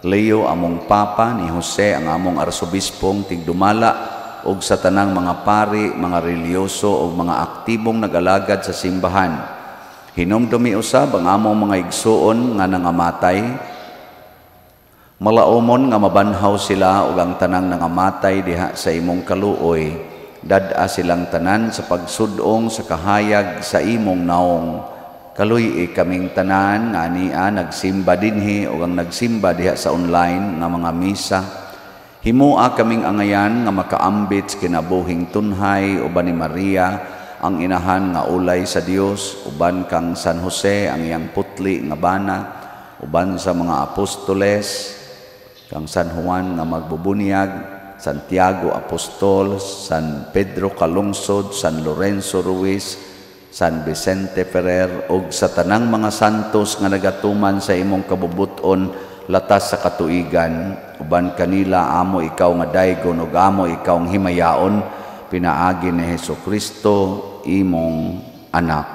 Leo among Papa, ni Jose ang among arsobispong tigdumala, ug sa tanang mga pari, mga reliyoso ug mga aktibong nagalagad sa simbahan. Hinumdumi usab ang among mga igsuon nga nangamatay, malaumon nga mabanhaw sila ug ang tanang nangamatay diha sa imong kaluoy. Dad-a silang tanan sa pagsudong sa kahayag sa imong naong. Kaluy-i kaming tanan nga ania nagsimba dinhi ug ang nagsimba diha sa online nga mga misa. Himua kaming angayan nga makaambit sa kinabuhing tunhay uban ni Maria ang inahan nga ulay sa Dios, uban kang San Jose ang iyang putli nga bana, uban sa mga apostoles, kang San Juan nga magbubunyag, Santiago Apostol, San Pedro Calungsod, San Lorenzo Ruiz, San Vicente Ferrer, ug sa tanang mga santos nga nagatuman sa imong kabubuton latas sa katuigan, uban kanila amo ikaw nga daygon ug amo ikaw ang himayaon, pinaagi ni Hesus Kristo imong anak.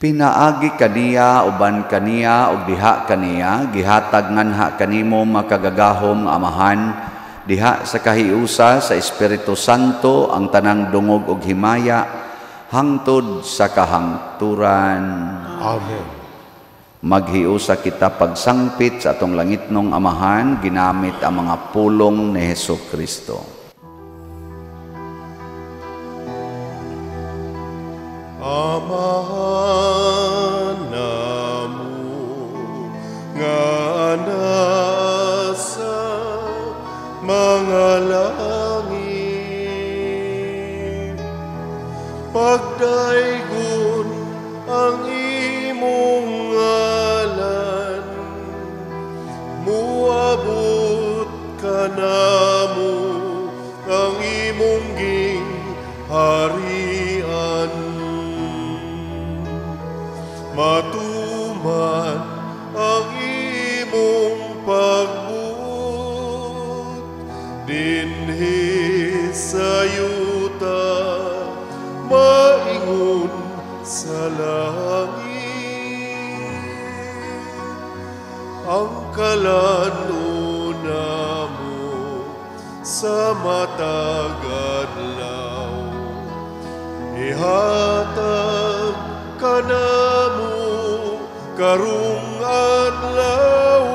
Pinaagi kaniya, uban kaniya ug diha kaniya, gihatag nganha kanimo makagagahom Amahan, diha sa kahiusa sa Espiritu Santo ang tanang dungog ug himaya hangtod sa kahangturan. Amen. Maghiusa kita pagsangpit sa atong langitnong Amahan, ginamit ang mga pulong ni Hesus Kristo. Amahan namo nga nasa mga langit, pagdaygon ang imong ngalan, muabot kanamo ang imong gingharian. Matuman ang imong pagbuot dinhi sa yuta, maingon sa langit. Ang kalan-on namo sa matag adlaw, ihatag kanamo karong adlaw,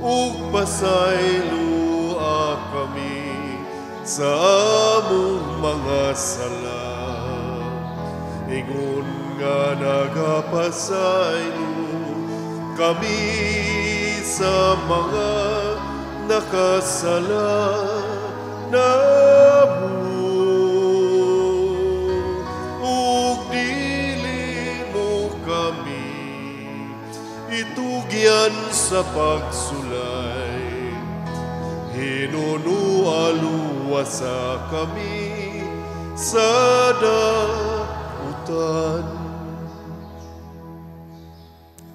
ug pasayloa kami sa among mga sala, ingon nga nagapasaylo kami sa mga nakasala namo. Ug dili mo kami itugyan sa pagsulay, hinunualuwasa kami sa dautan.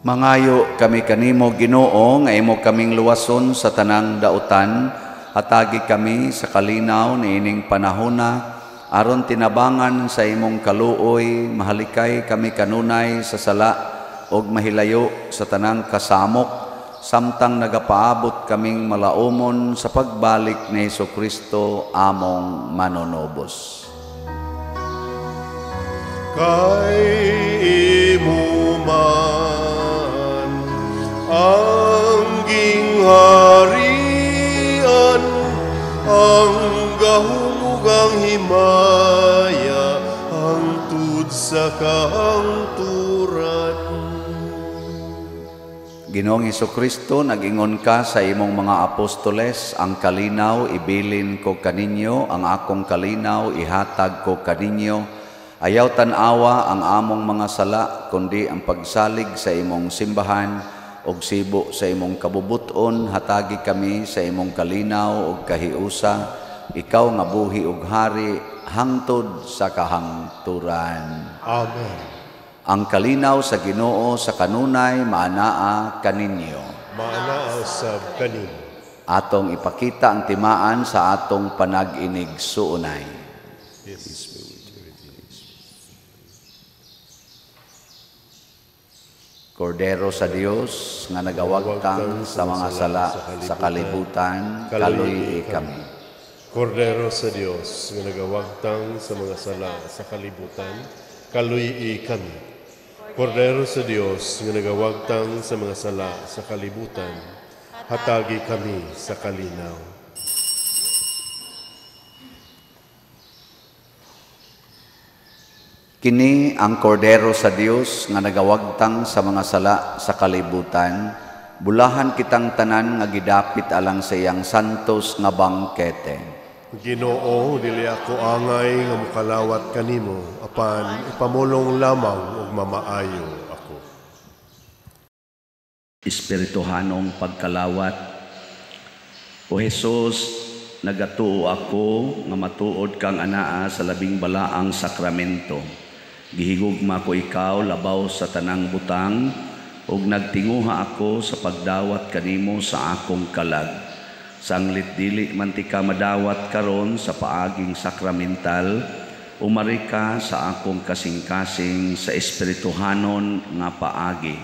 Mangayo kami kanimo, Ginoo, nga imo kaming luwason sa tanang dautan, hatagi kami sa kalinaw niining panahona, aron tinabangan sa imong kaluoy, mahalikay kami kanunay sa sala ug mahilayo sa tanang kasamok, samtang nagapaabot kaming malaumon sa pagbalik ni Hesukristo among manunubos. Kay imo man ang gingharian, ang gahom ug ang himaya, hangtod sa kahangturan. Ginoong Hesukristo, nag-ingon ka sa imong mga apostoles, ang kalinaw ibilin ko kaninyo, ang akong kalinaw ihatag ko kaninyo. Ayaw tan-awa ang among mga sala, kundi ang pagsalig sa imong simbahan ug sibo sa imong kabubuton, hatagi kami sa imong kalinaw ug kahiusa, ikaw nga buhi ug hari hangtod sa kahangturan. Amen. Ang kalinaw sa Ginoo sa kanunay maanaa kaninyo. Maanaa sab kaninyo. Atong ipakita ang timaan sa atong panag-inig suunay. Yes. Kordero sa Dios nga nagawagtang sa mga sala sa kalibutan, kaluy kami. Kordero sa Dios nga nagawagtang sa mga sala sa kalibutan, kaluy kami. Kordero sa Dios nga nagawagtang sa mga sala sa kalibutan, hatagi kami sa kalinaw. Kini ang kordero sa Dios nga nagawagtang sa mga sala sa kalibutan, Bulahan kitang tanan nga gidapit alang sa iyang santos nga bangkete. Ginoo, dili ako angay nga mukalawat kanimo, apan ipamulong lamang ug mamaayo ako. Espirituhanong pagkalawat. O Hesus, nagatuo ako nga matuod kang anaa sa labing balaang sakramento. Gihigugma ko ikaw labaw sa tanang butang, ug nagtinguha ako sa pagdawat kanimo sa akong kalag. Sanglit dili man ti ka madawat karon sa paaging sakramental, umari ka sa akong kasing-kasing sa espirituhanon nga paagi.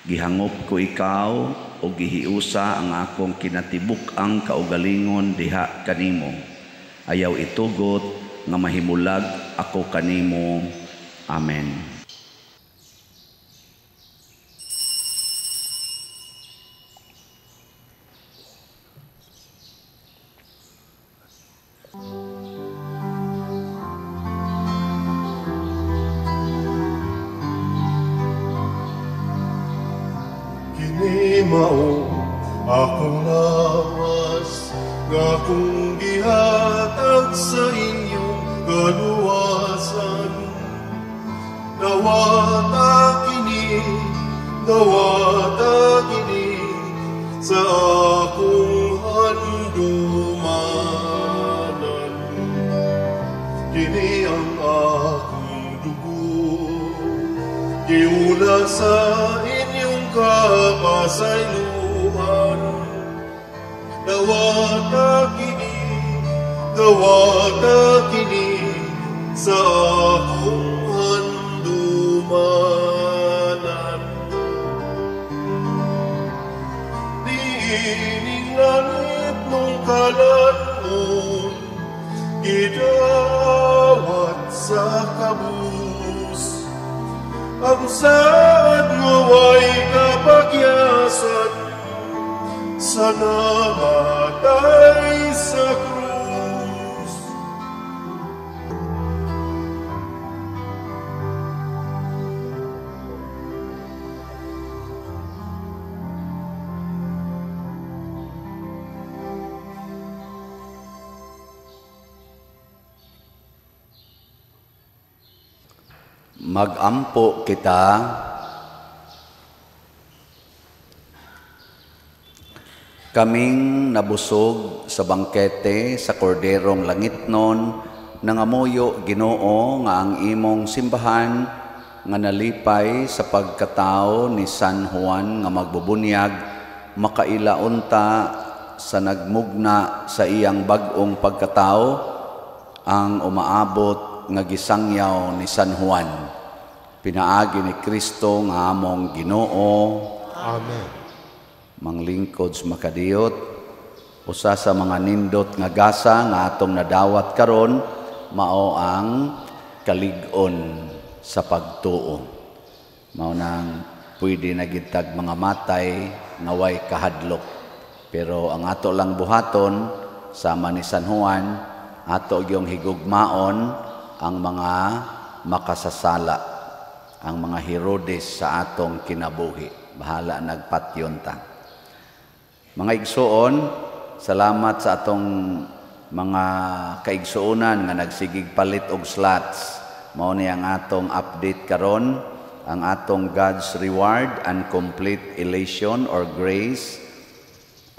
Gihangop ko ikaw o gihiusa ang akong kinatibuk-ang kaugalingon diha kanimo. Ayaw itugot nga mahimulag ako kanimo. Amen. Kini mao akong lawas nga akong gihatag sa inyong kaluwasan. Dawata kini sa akong handumanan. Kini ang akong dugo, giula sa inyong kapasayloan. Dawata kini sa akong handumanan. Diining langit nung kalan-on, gidawat sa kabus. Ang saad nga way kapagyasan, sa namatay sa krus. Magampo kita. Kaming nabusog sa bangkete sa Korderong Langitnon, nangamuyo Ginoo nga ang imong simbahan nga nalipay sa pagkatao ni San Juan nga magbubunyag, makailaunta sa nagmugna sa iyang bag-ong pagkatao ang umaabot nga gisangyaw ni San Juan. Pinaagi ni Kristo nga among Ginoo. Amen. Manglingkod sa makadiyot, usa sa mga nindot nga gasa nga atong nadawat karon mao ang kalig-on sa pagtuo. Mao nang pwede na gitag mga matay nga way kahadlok. Pero ang ato lang buhaton sama ni San Juan, ato gyung higugmaon ang mga makasasala, ang mga Herodes sa atong kinabuhi. Bahala nagpatyon ta. Mga igsuon, salamat sa atong mga kaigsuonan nga nagsigig palit og slots. Mao ni ang atong update karon, ang atong God's reward and complete elation or grace.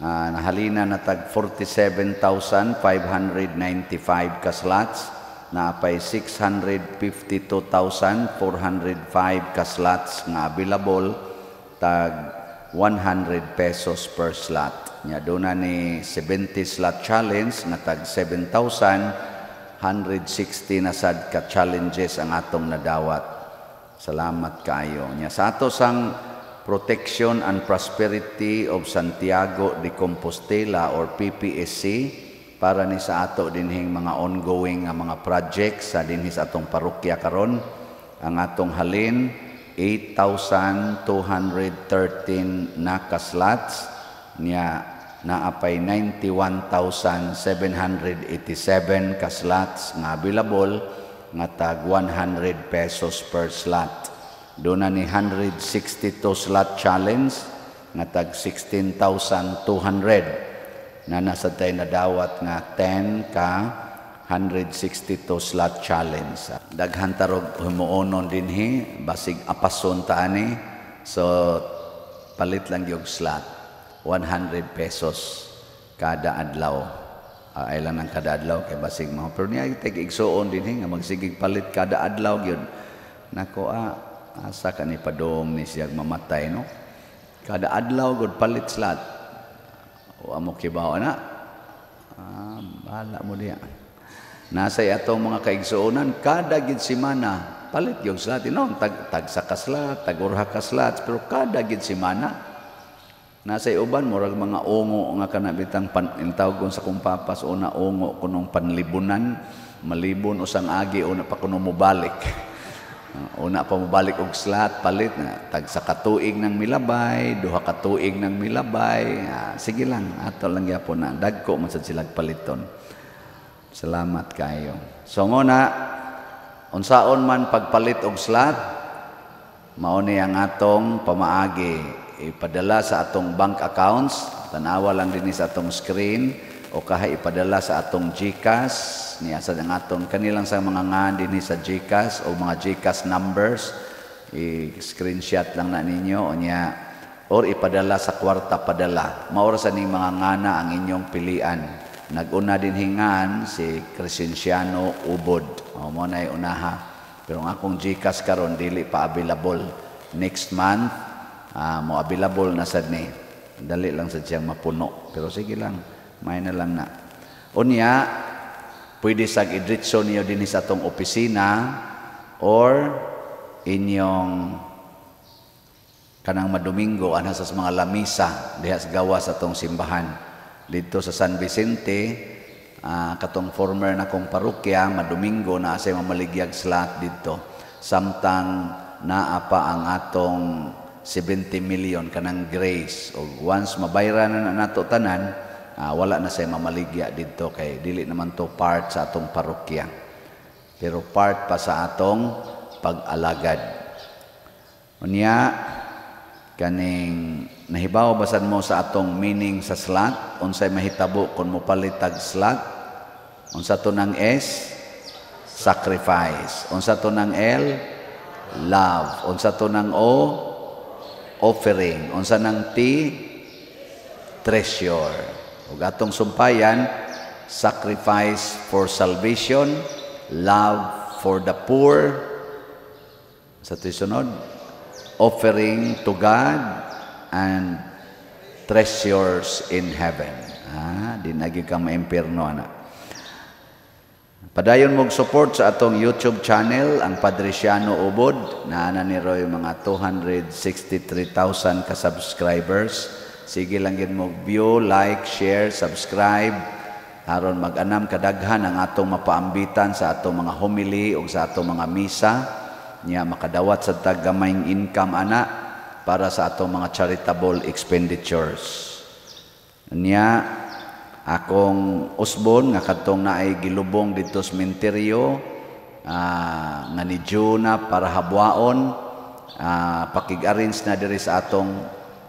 Nahalina na tag 47,595 ka slots, naapay 652,405 ka slots nga available, tag 100 pesos per slot. Nya doon na ni 70 slot challenge nga tag 7,160 na sad ka challenges ang atong nadawat. Salamat kaayo. Nya sa ato sang Protection and Prosperity of Santiago de Compostela or PPSC, para ni sa ato dinhing mga ongoing nga mga projects sa dinhi sa atong parokya karon, ang atong halin 8,213 na ka-slots, niya naapay 91,787 ka-slots nga available nga tag 100 pesos per slot. Doon na ni 162 slot challenge nga tag 16,200 na nasa tay nadawat nga 10 ka 162 slot challenge. Daghan tarog himuonon dinhi, basig apason ta ani. So palit lang yung slot, 100 pesos kada adlaw. Ay lang ng kada adlaw kay basig mo. Pero niya tig igsuon dinhi nga magsigig palit kada adlaw gyud. Nako asa ka ni padong ni siyag mamatay, no? Kada adlaw gud palit slot. O amo kibaw na. Bahala mo diya. Nasa atong mga kaigsuonan kada gid semana palit yung slot, no? Tag tag sa kaslat, tag urha ka slot, pero kada gid semana. Nasa uban murag mga ungo nga kana bitang pan, intawag sa kong papas una ungo kunong panlibunan, malibon usang agi una pa kuno mobalik. Una pa mobalik og slot palit na tag sa katuig ng milabay, duha ka tuig ng milabay. Sige lang, ato lang gyapon na dagko man sad sila paliton. Salamat kayo. So nguna, unsaon man pagpalit og slot, mao ni ang atong pamaagi. Ipadala sa atong bank accounts, tanawa lang dinhi sa atong screen, o kaha ipadala sa atong GCash, niya sa ang atong kanilang sa mga ngan dinhi sa GCash o mga GCash numbers, i-screenshot lang na ninyo o niya, or ipadala sa Kwarta Padala. Maura sa ning mga ngana ang inyong pilian. Nag-una din hingan si Crescenciano Ubod. O mo na unaha. Pero ang akong GCash karon dili pa available. Next month mo available na sad ni. Dali lang sad siyang mapuno. Pero sige lang, may na lang na. Unya, pwede sag idritso niyo dinhi sa atong opisina or inyong kanang madomingo anha sa mga lamisa diha sa gawas atong simbahan. Dito sa San Vicente, katong former na kong parokya, madomingo na asay mamaligyag slot dito. Samtang naa pa ang atong 70 million kanang grace. O once mabayra na nato tanan, wala na say mamaligya dito kay dili naman to part sa atong parokya. Pero part pa sa atong pag-alagad. Unya, kaning nahibaw basan mo sa atong meaning sa slot, unsay mahitabo kung mopalit tag slot? Unsa to ng S? Sacrifice. Unsa to ng L? Love. Unsa to ng O? Offering. Unsa ng T? Treasure. Ug atong sumpayan, sacrifice for salvation, love for the poor. Sa sunod, offering to God and treasures in heaven. Di na gyud ka maimpierno ana. Padayon mong support sa atong YouTube channel, ang Padriciano Ubod, na ana ni Roy mga 263,000 ka subscribers. Sige lang gid mo view, like, share, subscribe aron mag-anam kadaghan ang atong mapaambitan sa atong mga homily ug sa atong mga misa niya, makadawat sa taggamayng income ana para sa atong mga charitable expenditures. Niya akong usbon nga kadtong naay gilubong didto sa sementeryo nga ni Juna para habwaon, pakig-arrange na diri sa atong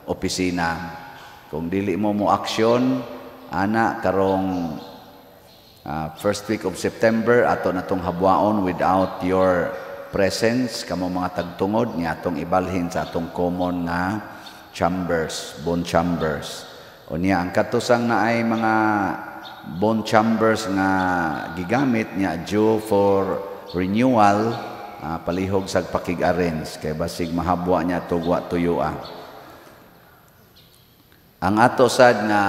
opisina. Kung dili mo mo aksyon ana karong first week of September, ato na tong habwaon without your presence kamo mga tagtungod nga atong ibalhin sa atong common nga chambers, bone chambers. Unya ang katusang naay mga bone chambers nga gigamit niya due for renewal, palihog sag pakig-arrange kay basig mahabwa niya tugwa tuyo. Ang ato sad nga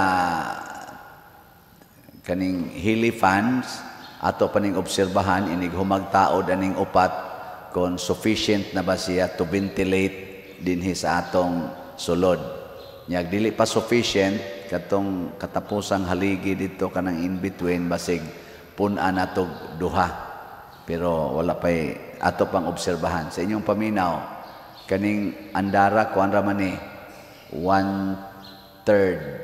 kaning Healy funds, ato paning obserbahan inig humagtaod aning upat kung sufficient na ba siya to ventilate dinhi sa atong sulod. Nyag dili pa sufficient katong katapusang haligi dito kanang in between, basig pun-an nato duha. Pero wala pay ato pang obserbahan. Sa inyong paminaw kaning andara kuan ra man ni one third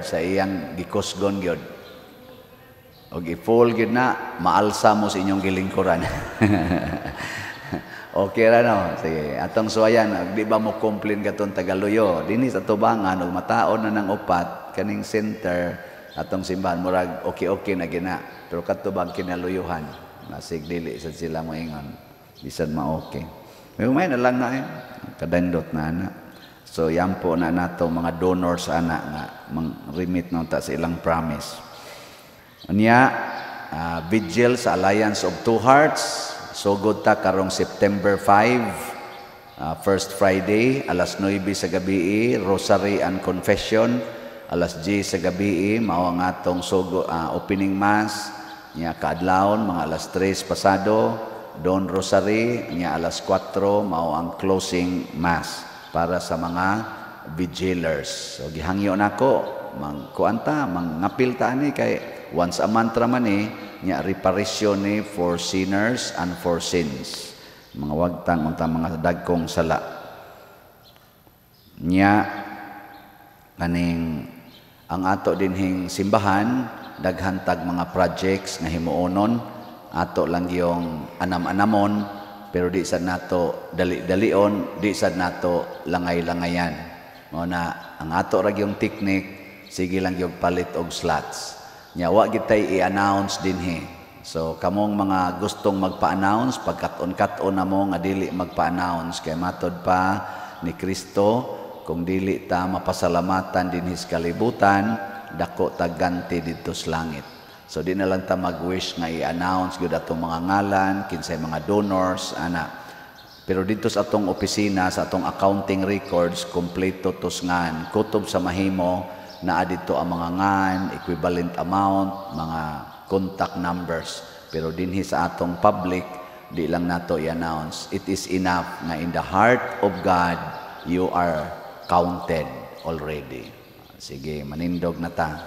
sa iyang gikusgon gyud. Og i-full gyud na, maalsa mo sa inyong gilingkuran. Okay ra, no? Sige, atong suwayan, di ba mo complain katong Tagaluyo? Dinhi sa tubangan og mataon na ng 4 kaning center atong simbahan murag okay-okay na gina. Pero kadto bang kinaluyuhan, masig dili sad sila moingon. Bisan ma-okay. May na lang na eh. Kadandot na ana. So yan po na nato mga donors ana nga mang-remit na ta sa ilang promise. Unya, vigil sa Alliance of Two Hearts. Sugod ta karong September 5, first Friday, alas 9 sa gabi, Rosary and Confession, alas 10 sa gabi, mao ang atong sugo, opening mass, nya kaadlawon mga alas 3 pasado, Dawn Rosary, nya alas 4 mao ang closing mass para sa mga vigilers. So gihangyo nako, mangkuan ta, mangapil ta ani kay once a month ra man ni, nya reparation ni for sinners and for sins. Mga wagtang unta mga dagkong sala. Nya kaning ang ato dinhing simbahan daghan tag mga projects nga himuonon, ato lang yung anam-anamon pero di sad nato dali-dalion, di sad nato langay-langayan. Mao na ang ato ra gyung technique, sige lang gyud palit og slots. Nya wa gid tay i-announce dinhi. So kamong mga gustong magpa-announce, pagkat-on-kat-on na mo nga dili magpa-announce kay matod pa ni Kristo kung dili ta mapasalamatan dinhi sa kalibutan, dako tag ganti didto sa langit. So di na lang ta mag-wish nga i-announce gyud atong mga ngalan, kinsay mga donors ana. Pero dito sa atong opisina, sa atong accounting records, kompleto tos ngan, kutob sa mahimo naa dito ang mga ngan, equivalent amount, mga contact numbers. Pero dinhi sa atong public, di lang nato i-announce. It is enough nga in the heart of God, you are counted already. Sige, manindog na ta.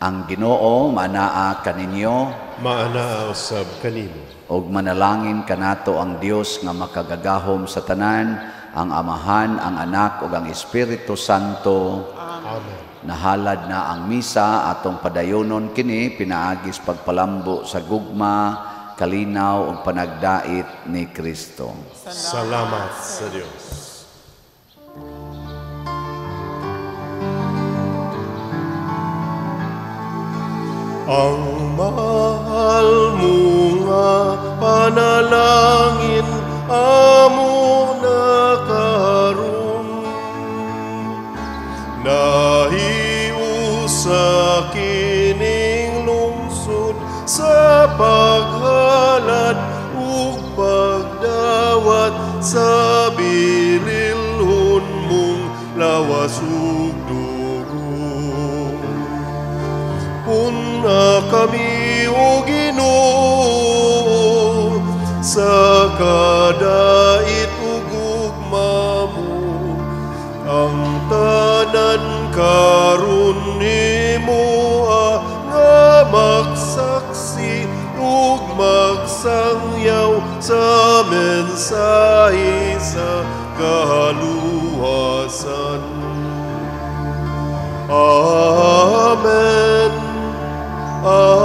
Ang Ginoo maanaa kaninyo, maanaa usab kanimo. Og manalangin kanato ang Dios nga makagagahom sa tanan, ang Amahan, ang Anak ug ang Espiritu Santo. Amen. Nahalad na ang misa atong padayonon kini pinaagis pagpalambo sa gugma, kalinaw ug panagdait ni Kristo. Salamat sa Dios. Ang mahal mo nga panalangin amo na karon, nahiusa kining lungsod sa paghalad ug pagdawat sa bililhon mong lawas ug dugo. Puna kami, O Ginoo, sa kadait ug gugma mo, ang tanan karon nimo nga magsaksi ug magsangyaw sa mensahe sa kaluwasan. Amen. Amen.